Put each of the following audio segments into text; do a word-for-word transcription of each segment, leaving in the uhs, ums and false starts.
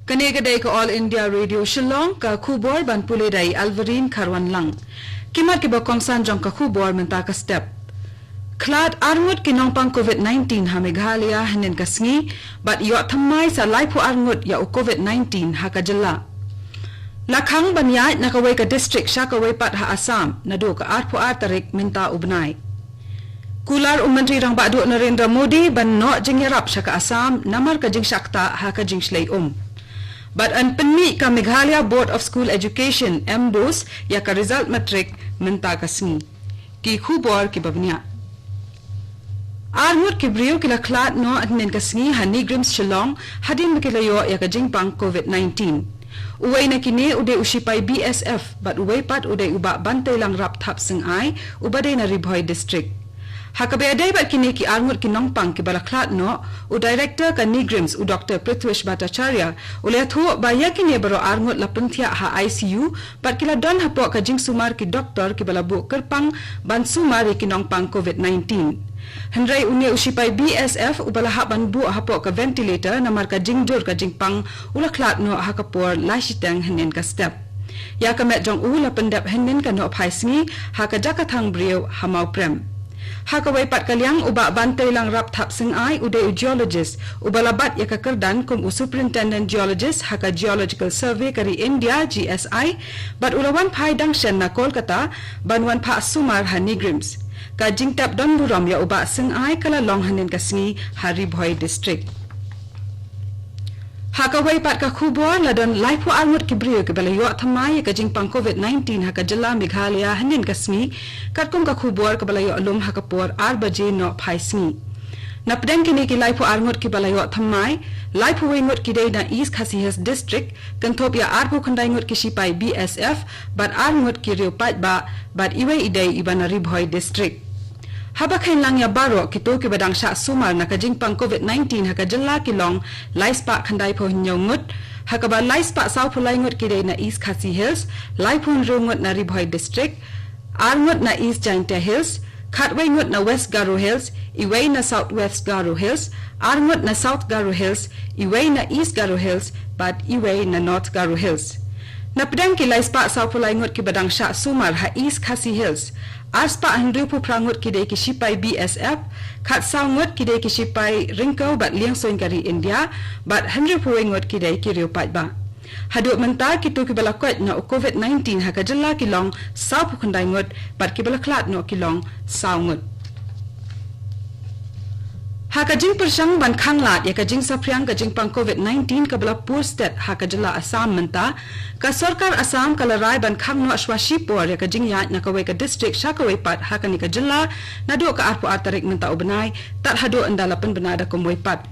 Kane ka dei ka All India Radio Shillong, ka khubor ban pule da i Alvarine Kharwanlang. Ki mat kiba kongsan jong ka khubor mynta ka step. Khlad arngut ki nongpang covid nineteen ha Meghalaya hynnin ka sngi, bad ïoh thymmai sa laiphew arngut ïa u covid nineteen ha ka jylla. La khang ban ïaid na kawei ka district sha kawei pat ha Assam, naduh ka arphew ar tarik mynta u bnai. Kular u Myntri Rangbah Duh Narendra Modi ban noh jingïarap sha ka Assam namar ka jingshah ktah ha ka jingshlei um. Bad yn pynmih ka Meghalaya Board of School Education, MBOSE, ïa ka result matric mynta ka sngi. Ki khubor kiba bniah. Arngut ki briew ki la khlad noh hynnin ka sngi ha NEIGRIHMS Shillong, hadien ba ki la ïoh ïa ka jingpang covid nineteen. Uwei na kine u dei u shipai BSF, bad uwei pat u dei u Bah Banteilang Rapthap Syngai, uba dei na Ri Bhoi District. Ha kaba ïadei bad kine ki arngut ki nongpang kiba la khlad noh, u Director ka NEIGRIHMS, u Doktor Prithvish Bhattacharya, u la ïathuh ba ïa kine baroh arngut la pynthiah ha ICU, bad ki la don hapoh ka jingsumar ki doktor kiba la buh kyrpang ban sumar ïa ki nongpang covid nineteen. Hynrei une u shipai BSF uba la hap ban buh hapoh ka ventilator namar ka jingjur ka jingpang, u la khlad noh ha ka por lai shiteng hynnin ka step. Ïa ka met jong u la pyndep hynnin ka nohphai sngi ha ka jaka thang briew ha Mawprem. Ha kawei pat ka liang, u Bah Banteilang Rapthap Syngai u dei u geologist uba la bat ïa ka kyrdan kum u Superintendent Geologist ha ka Geological Survey ka ri India, GSI, bad u la wan phai dang shen na Kolkata ban wan phah sumar ha NEIGRIHMS. Ka jingtep don burom ïa u Bah Syngai ka la long hynnin ka sngi ha Ri Bhoi District. Ha kawei pat ka khubor, la don laiphew arngut ki briew kiba la ïoh thymmai ïa ka jingpang covid nineteen ha ka jylla Meghalaya hynnin ka sngi, katkum ka khubor kaba la ïoh lum ha ka por ar baje nohphai sngi. Na pdeng kine ki laiphew arngut kiba la ïoh thymmai, laiphew wei ngut ki dei na East Khasi Hills District, kynthup ïa arphew khyndai ngut ki shipai BSF, bad arngut ki riew paidbah, bad iwei i dei iba na Ri Bhoi District. Haba kheiñ lang ïa baroh kito kiba dang shah sumar na ka jingpang covid nineteen ha ka jylla ki long laispah khyndaiphew hynñiew ngut, ha kaba laispah sawphew lai ngut ki dei na East Khasi Hills, laiphew hynriew ngut na Ri Bhoi District, ar ngut na East Jaintia Hills, khatwei ngut na West Garo Hills, iwei na South West Garo Hills, ar ngut na South Garo Hills, iwei na East Garo Hills, bad iwei na North Garo Hills. Na pdeng ki laispah sawphew lai ngut kiba dang shah sumar ha East Khasi Hills, arspah hynriewphew phra ngut ki dei ki shipai BSF, khatsaw ngut ki dei ki shipai ryngkew bad liengsuiñ ka ri India, bad hynriewphew wei ngut ki dei ki riew paidbah. Haduh mynta kito kiba la koit na u covid nineteen ha ka jylla ki long sawphew khyndai ngut, bad kiba la khlad noh ki long saw ngut. Ha ka jingpyrshang ban khanglad ïa ka jingsaphriang ka jingpang covid nineteen kaba la pur stet ha ka jylla Assam mynta, ka sorkar Assam ka la rai ban khang noh shwa shipor ïa ka jingïaid na kawei ka district sha kawei pat ha kane ka jylla, naduh ka arphew ar tarik mynta u bnai, tad haduh ynda la pynbna da kumwei pat.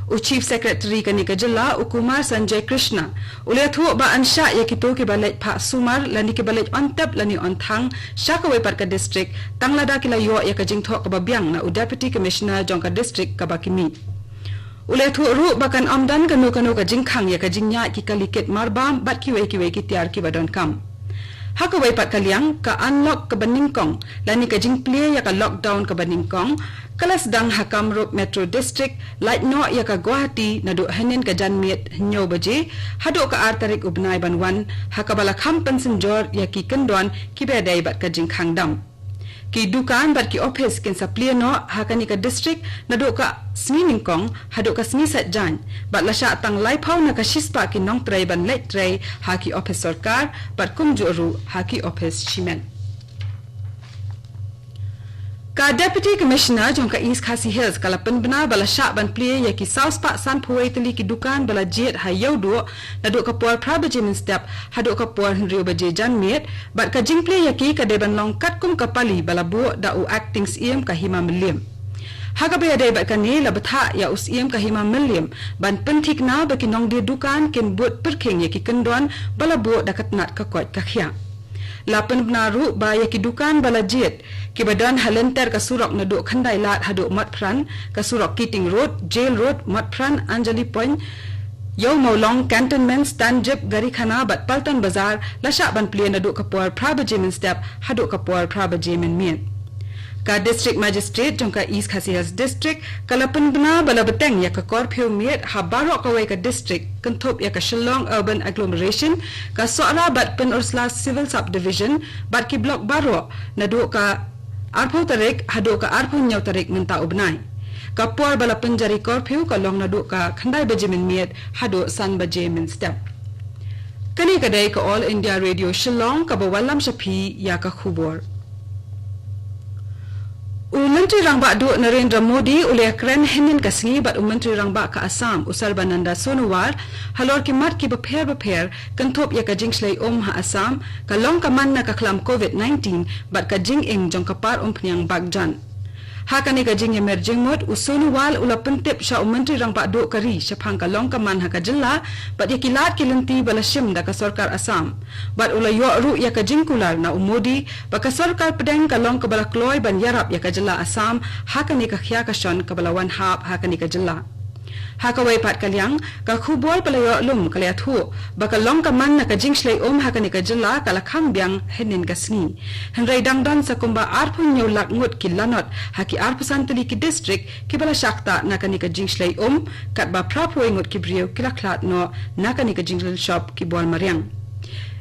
U Chief Secretary kane ka jylla, u Kumar Sanjay Krishna, u la ïathuh ba yn shah ïa kito kiba leit phah sumar lane kiba leit on tep lane on thang sha kawei pat ka district, tang lada ki la ïoh ïa ka jingthoh kaba biang na u Deputy Commissioner jong ka district kaba ki mih. U la ïathuh ruh ba kan ym don kano kano ka jingkhang ïa ka jingïaid ki kali kit marbam bad kiwei kiwei ki tiar kiba donkam. Ha kawei pat ka liang, ka unlock kaba nyngkong lane ka jingplie ïa ka lockdown kaba nyngkong ka la sdang ha Kamrup Metro District, lait noh ïa ka Guwahati naduh hynnin ka janmiet hynñiew baje haduh ka ar tarik u bnai ban wan, ha kaba la kham pynsynjor ïa ki kyndon kiba ïadei bad ka jingkhang dam. Ki dukan bad ki ophis kin sa plie noh ha kane ka district naduh ka sngi nyngkong haduh ka sngi saitjaiñ, bad la shah tang laiphew na ka shispah ki nongtrei ban leit trei ha ki ophis sorkar bad kumjuh ruh ha ki ophis shimet. Ka Deputy Commissioner jong ka East Khasi Hills ka la pynbna ba la shah ban plie ïa ki sawspah sanphew wei tylli ki dukan ba la jied ha Ïewduh naduh ka por phra baje mynstep haduh ka por hynriew baje janmiet, bad ka jingplie ïa ki ka dei ban long katkum ka pali ba la buh da u Acting Syiem ka Hima Mylliem. Ha kaba ïadei bad kane, la bthah ïa u Syiem ka Hima Mylliem ban pynthikna ba ki nongdie dukan kin bud pyrkhing ïa ki kyndon ba la buh da ka tnat ka koit ka khiah. La pynbna ruh ba ïa ki dukan ba la jied kiba don ha lynter ka surok naduh Khyndailad haduh Motphran, ka surok Keating Road, Jail Road, Motphran, Anjali Point, Ïew Mawlong, Cantonments, Tanjip, Garikhana bad Paltan Bazar la shah ban plie naduh ka por phra baje mynstep haduh ka por phra baje mynmiet. Ka District Magistrate jong ka East Khasi Hills District ka la pynbna ba la bteng ïa ka curfew miet ha baroh kawei ka district, kynthup ïa ka Shillong Urban Agglomeration, ka Sohra bad Pynursla Civil Subdivision bad ki block baroh naduh ka arphew tarik haduh ka arphew hynñiew tarik mynta u bnai. Ka por ba la pynjari curfew ka long naduh ka khyndai baje mynmiet haduh san baje mynstep. Kane ka dei ka All India Radio Shillong kaba wallam sha phi ïa ka khubor. U Myntri Rangbah Duh Narendra Modi u la ïakren hynnin ka sngi bad u Myntri Rangbah ka Assam u Sarbananda Sonowal halor ki mat kiba pher bapher kynthup ïa ka jingshlei um ha Assam, ka long ka man na ka khlam covid nineteen bad ka jingim jong ka par umphniang bakjan. Ha kane ka jingïamer jingmut, u Sonowal u la pyntip sha u Myntri Rangbah Duh ka ri shaphang ka long ka man ha ka jylla bad ïa ki lad ki lynti ba la shim da ka sorkar Assam. Bad u la ïoh ruh ïa ka jingkular na u Modi ba ka sorkar pdeng ka long kaba la kloi ban ïarap ïa ka jylla Assam ha kane ka khia ka shon kaba la wan hap ha kane ka jylla. Ha kawei pat ka liang, ka khubor ba la ïoh lum ka la ïathuh ba ka long ka man na ka jingshlei um ha kane ka jylla ka la khang biang hynnin ka sngi. Hynrei dang don sa kumba arphew hynñiew lak ngut ki lanot ha ki arphew san tylli ki district kiba la shah ktah na kane ka jingshlei um, katba phra phew wei ngut ki briew ki la khlad noh na kane ka jingjynshop ki bor mariang.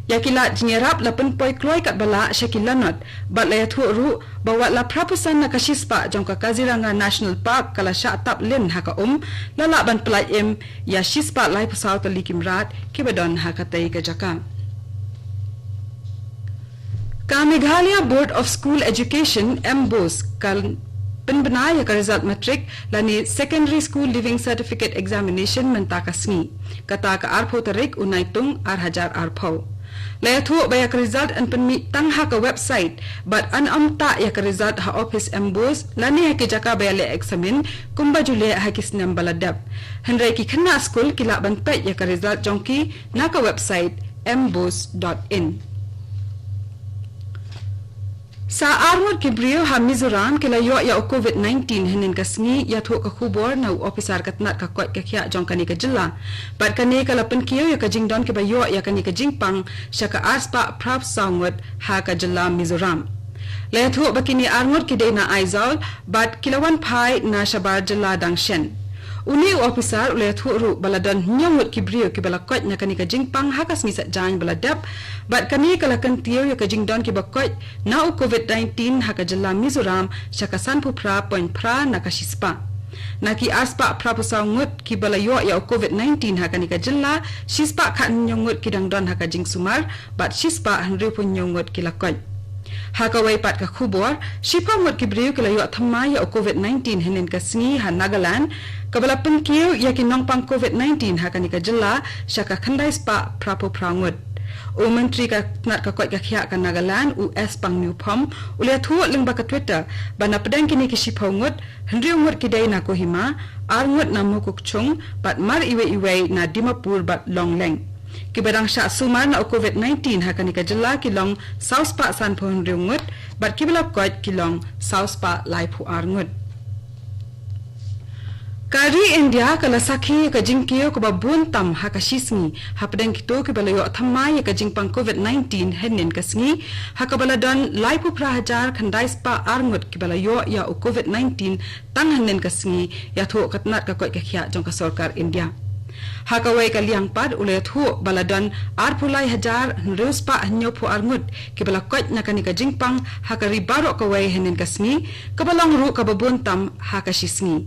Ïa ki lad jingïarap la pynpoi kloi katba lah sha ki lanot, bad la ïathuh ruh ba wat la phra phew san na ka shispah jong ka Kaziranga National Park ka la shah tap lin ha ka um, la lah ban pyllait im ïa shispah laiphew saw tylli ki mrad kiba don ha katei ka jaka. Ka Meghalaya Board of School Education, MBOSE, ka pynbna ïa ka result matric lane Secondary School Leaving Certificate Examination mynta ka sngi, kata ka arphew tarik u Naitung ar hajar arphew. La ïathuh ba ïa ka result yn pynmih tang ha ka website bad yn ym tah ïa ka result ha ophis MBOSE lane ha ki jaka ba ïaleh eksamin kumba ju leh ha ki snem ba la dep. Hynrei ki khynnah skul ki lah ban peit ïa ka result jong ki na ka website mbose dot in. Sa ar ngut ki briew ha Mizoram ki la ïoh ïa u covid nineteen hynnin ka sngi, ïathuh ka khubor na u ophisar ka tnat ka koit ka khiah jong kane ka jylla. Bad kane ka la pynkiew ïa ka jingdon kiba ïoh ïa kane ka jingpang sha ka arspah phra phew saw ngut ha ka jylla Mizoram. La ïathuh ba kine ar ngut ki dei na Aizawl bad ki la wan phai na shabar jylla dang shen. Une u ophisar u la ïathuh ruh ba la don hynñiew ngut ki briew kiba la koit na kane ka jingpang ha ka sngi Saitjaiñ ba la dep, bad kane ka la kyntiew ïa ka jingdon kiba koit na u covid nineteen ha ka jylla Mizoram sha ka sanphew phra point phra na ka shispah. Na ki arspah phra phew saw ngut kiba la ïoh ïa u covid nineteen ha kane ka jylla, shispah khathynñiew ngut ki dang don ha ka jingsumar, bad shispah hynriewphew hynñiew ngut ki la koit. Ha kawei pat ka khubor, shiphew ngut ki briew ki la ïoh thymmai ïa u covid nineteen hynnin ka sngi ha Nagaland, kaba la pynkiew ïa ki nongpang covid nineteen ha kane ka jylla sha ka khyndai spah phra phew phra ngut. U Myntri ka tnat ka koit ka khiah ka Nagaland, u S Pangniuphom, u la ïathuh lyngba ka Twitter ba na pdeng kine ki shiphew ngut, hynriew ngut ki dei na Kohima, ar ngut na Mokokchung, bad mar iwei iwei na Dimapur bad Longleng. Kiba dang shah sumar na u covid nineteen ha kane ka jylla ki long saw spah sanphew hynriew ngut, bad kiba la koit ki long saw spah laiphew ar ngut. Ka ri India ka la sakhi ïa ka jingkiew kaba bun tam ha ka shi sngi hapdeng kito kiba la ïoh thymmai ïa ka jingpang covid nineteen hynnin ka sngi, ha kaba la don laiphew phra hajar khyndai spah ar ngut kiba la ïoh ïa u covid nineteen tang hynnin ka sngi, ïathuh ka tnat ka koit ka khiah jong ka sorkar India. Ha kawei ka liang pat u la ïathuh ba la don arphew lai hajar hynriew spah hynñiewphew ar ngut kiba la koit na kane ka jingpang ha ka ri baroh kawei hynnin ka sngi, kaba long ruh kaba bun tam ha ka shi sngi.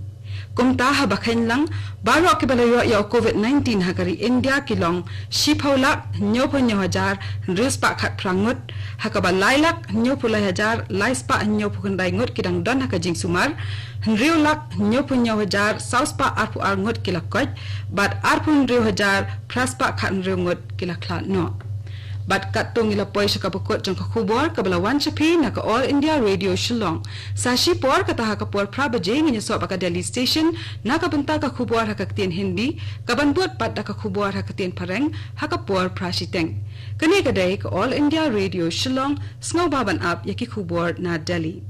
Kumta haba kheiñ lang, baroh kiba la ïoh ïa u covid nineteen ha ka ri India ki long shiphew lak hynñiewphew hynñiew hajar hynriew spah khatphra ngut, ha kaba lai lak hynñiewphew lai hajar lai spah hynñiewphew khyndai ngut ki dang don ha ka jingsumar, hynriew lak hynñiewphew hynñiew hajar saw spah arphew ar ngut ki la koit, bad arphew hynriew hajar phra spah khathynriew ngut ki la khlad noh. Bad katto ngi la poi sha kaba kut jong ka khubor kaba la wan sha phi na ka All India Radio Shillong. Sa shi por kata ha ka por phra baje ngin ïasoh bad ka Delhi Station na ka bynta ka khubor ha ka ktien Hindi, kaban bud pat da ka khubor ha ka ktien Phareng ha ka por phra shiteng. Kane ka dei ka All India Radio Shillong, sngewbha ban ap ïa ki khubor na Delhi.